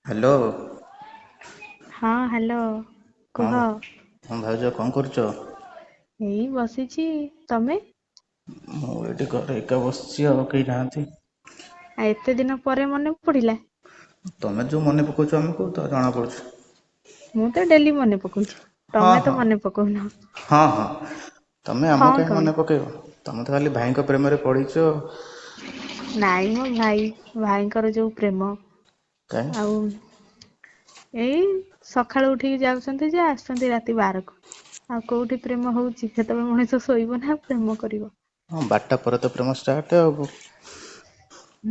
Hello. ହଁ hello. ହଁ କୁହ। ହଁ ଭାଉଜ କଣ କରୁଛ? ଏଇ ବସିଛି। ତମେ? ମୁଁ ଏଇଠି ଘରେ ଏକା ବସିଛି ଆଉ କେହି ନାହାନ୍ତି। ଆଉ ଏତେ ଦିନ ପରେ ମନେ ପଡିଲା। ତମେ ଯୋଉ ମନେ ପକଉଛ ଆମକୁ ତ ଜଣା ପଡୁଛି। ମୁଁ ତ ଡେଲି ମନେ ପକଉଛି। ହଁ ତମେ ତ ହଁ ମନେ ପକଉନ। ହଁ ହଁ। ତମେ ହଁ ଆମକୁ କାହିଁ କଣ ମନେ ପକେଇବ? ତମେ ତ ଖାଲି ଭାଇଙ୍କ ପ୍ରେମରେ ପଡ଼ିଛ। ନାଇଁ ମୋ ଭାଇ ଭାଇଙ୍କର ଯୋଉ ପ୍ରେମ। କାଇଁ ଆଉ ଏଇ ସକାଳୁ ଉଠିକି ଯାଉଛନ୍ତି ଯେ ଆସୁଛନ୍ତି ରାତି 12କୁ। ଆଉ କୋଉଠି ପ୍ରେମ ହଉଛି, ସେତେବେଳେ ମଣିଷ ଶୋଇବ ନା ପ୍ରେମ କରିବ। ହଁ, 12ଟା ପରେ ତ ପ୍ରେମ ଷ୍ଟାର୍ଟ ଆଉ।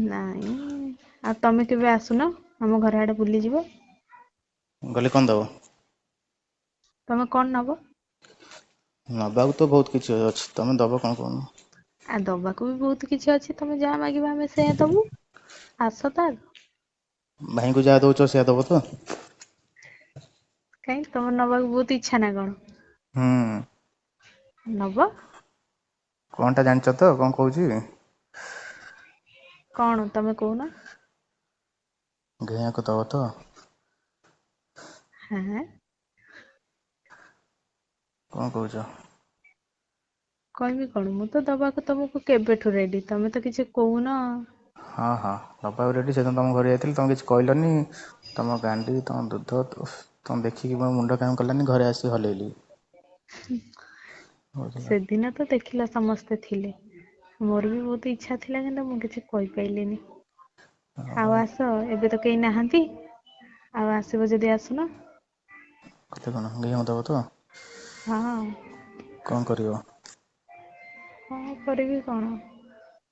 ନାଇଁ, ଆଉ ତମେ କେବେ ଆସୁନ ଆମ ଘର ଆଡେ ବୁଲିଯିବ। ଗଲେ କଣ ଦବ? ତମେ କଣ ନବ? ନବାକୁ ତ ବହୁତ କିଛି ଅଛି, ତମେ ଦବ କଣ କହୁନ? ଆଉ ଦବାକୁ ବି ବହୁତ କିଛି ଅଛି, ତମେ ଯାହା ମାଗିବ ଆମେ ସେଇଆ ଦବୁ। ଆସ ତ ଆଗ। ଭାଇଙ୍କୁ ଯାହା ଦଉଛ ସେଇଆ ଦବ ତ? କାଇଁ ତମର ନବାକୁ ବହୁତ ଇଚ୍ଛା ନା କଣ? ହୁଁ। ନବ? କଣଟା ଜାଣିଛ ତ କଣ କହୁଛି? କଣ ତମେ କହୁନ? ଘିଆଁକୁ ଦବ ତ? ହାଁ। କଣ କହୁଛ? କହିବି କଣ, ମୁଁ ତ ଦବାକୁ ତମକୁ କେବେଠୁ ରେଡି, ତମେ ତ କିଛି କହୁନ। ହଁ ହଁ, ନବାକୁ ରେଡ଼ି, ସେଦିନ ତମ ଘରେ ଯାଇଥିଲି ତମେ କିଛି କହିଲନି। ତମ ଗାଣ୍ଡି ତମ ଦୁଧ ଓଃ, ତମ ଦେଖିକି ମୋ ମୁଣ୍ଡ କାମ କଲାନି ଘରେ ଆସି ହଲେଇଲି। ବୁଝିଲ। ସେଦିନ ତ ଦେଖିଲ ସମସ୍ତେ ଥିଲେ। ମୋର ବି ବହୁତ ଇଚ୍ଛା ଥିଲା କିନ୍ତୁ ମୁଁ କିଛି କହିପାଇଲିନି। ଆଉ ଆସ, ଏବେ ତ କେହି ନାହାନ୍ତି, ଆଉ ଆସିବ ଯଦି ଆସୁନ। କଥା କଣ ଗିହାଁ ଦବ ତ? ହଁ। କଣ କରିବ? କଣ କରିବି କଣ?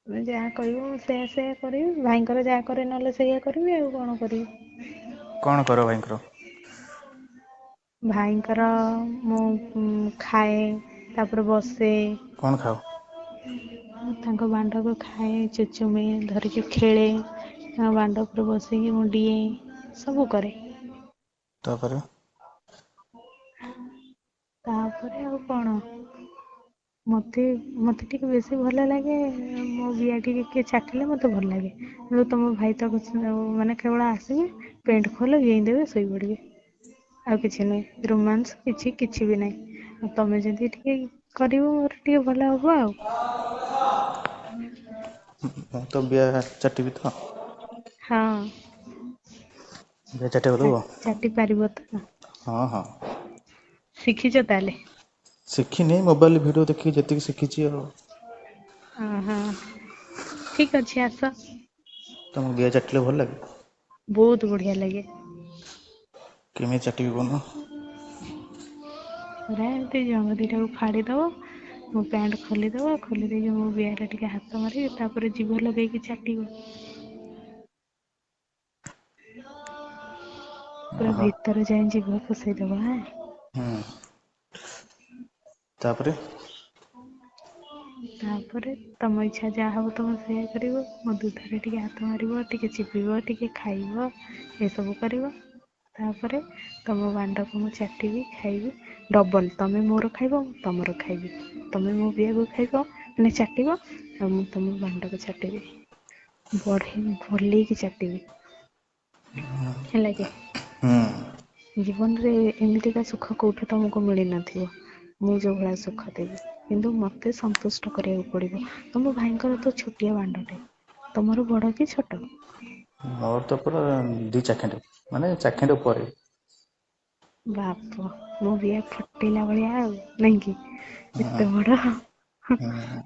ତମେ ଯାହା କହିବ ମୁଁ ସେୟା ସେୟା କରିବି, ଭାଇଙ୍କର ଯାହା କରେ ନହେଲେ ସେଇଆ କରିବି ଆଉ କଣ କରିବି। କଣ କର ଭାଇଙ୍କର? ଭାଇଙ୍କର ମୁଁ ଖାଏ, ତାପରେ ବସେ। କଣ ଖାଅ? ମୁଁ ତାଙ୍କ ବାଣ୍ଡକୁ ଖାଏ, ଚୁଚୁମି, ଧରିକି ଖେଳେ। ତାଙ୍କ ବାଣ୍ଡ ଉପରେ ବସିକି ମୁଁ ଡିଏଁ, ସବୁ କରେ। ତାପରେ? ତାପରେ ଆଉ କଣ? ମତେ ମତେ ଟିକେ ବେଶୀ ଭଲ ଲାଗେ ମୋ ବିଆ ଟିକେ କିଏ ଚାଟିଲେ ମତେ ଭଲ ଲାଗେ। କିନ୍ତୁ ତମ ଭାଇ ତ ମାନେ କେବଳ ଆସିବେ ପେଣ୍ଟ ଖୋଲ ଗେହିଁ ଦେବେ ଶୋଇପଡିବେ। ଆଉ କିଛି ନାହିଁ ରୋମାନ୍ସ କିଛି କିଛି ବି ନାହିଁ। ଆଉ ତମେ ଯଦି ଟିକେ କରିବ ମୋର ଟିକେ ଭଲ ହବ ଆଉ। ମୁଁ ତ ବିଆ ଚାଟିବି ତ? ହଁ। ବିଆ ଚାଟିବାକୁ ଦବ ଚାଟି ପାରିବ ତ? ହଁ ହଁ। ଶିଖିଛ ତାହେଲେ? ଶିଖିନି, ମୋବାଇଲରେ ଭିଡ଼ିଓ ଦେଖିକି ଯେତିକି ଶିଖିଛି ଆଉ। ଓହୋ, ଠିକ ଅଛି ଆସ। ତମକୁ ଗିଆ ଚାଟିଲେ ଭଲ ଲାଗେ? ବହୁତ ବଢିଆ ଲାଗେ। କେମିତି ଚାଟିବି କହୁନ? ପୁରା ଏମିତି ଜଙ୍ଘ ଦିଟାକୁ ଫାଡ଼ିଦବ। ମୋ ପ୍ୟାଣ୍ଟ ଖୋଲିଦବ, ଖୋଲି ଦେଇକି ମୋ ବିଆରେ ଟିକେ ହାତ ମାରିକି ତାପରେ ଜିଭ ଲଗେଇକି ଚାଟିବ। ପୁରା ଓହୋ ଭିତରେ ଯାଇ ଜିଭ ପଷେଇଦବ ହାଁ। ହୁଁ ତାପରେ? ତାପରେ ତମ ଇଚ୍ଛା ଯାହା ହବ ତମେ ସେଇଆ କରିବ, ମୋ ଦୁଧରେ ଟିକେ ହାତ ମାରିବ, ଟିକେ ଚିପିବ, ଟିକେ ଖାଇବ, ଏସବୁ କରିବ। ତାପରେ ତମ ବାଣ୍ଡକୁ ମୁଁ ଚାଟିବି, ଖାଇବି। ଡବଲ ତମେ ମୋର ଖାଇବ ମୁଁ ତମର ଖାଇବି। ତମେ ମୋ ବିଆକୁ ଖାଇବ ମାନେ ଚାଟିବ, ଆଉ ମୁଁ ତମ ବାଣ୍ଡକୁ ଚାଟିବି। ବଢେଇ ଭଲେଇକି ଚାଟିବି। ହେଲା କି। ହୁଁ। ଜୀବନରେ ଏମିତିକା ସୁଖ କୋଉଠି ତମକୁ ମିଳିନଥିବ। ମୁଁ ଯୋଉ ଭଳିଆ ସୁଖ ଦେବି। କିନ୍ତୁ ମତେ ସନ୍ତୁଷ୍ଟ କରିବାକୁ ପଡିବ। ତମ ଭାଇଙ୍କର ତ ଛୋଟିଆ ବାଣ୍ଡଟେ। ତମର ବଡ କି ଛୋଟ? ମୋର ତ ପୁରା ଦି ଚାଖେଣ୍ଡେ, ମାନେ ଚାଖେଣ୍ଡେ ଉପରେ। ବାପ, ମୋ ବିଆ ଫଟେଇଲା ଭଳିଆ ଆଉ ନାଇଁକି ଏତେ ବଡ। ହୁଁ।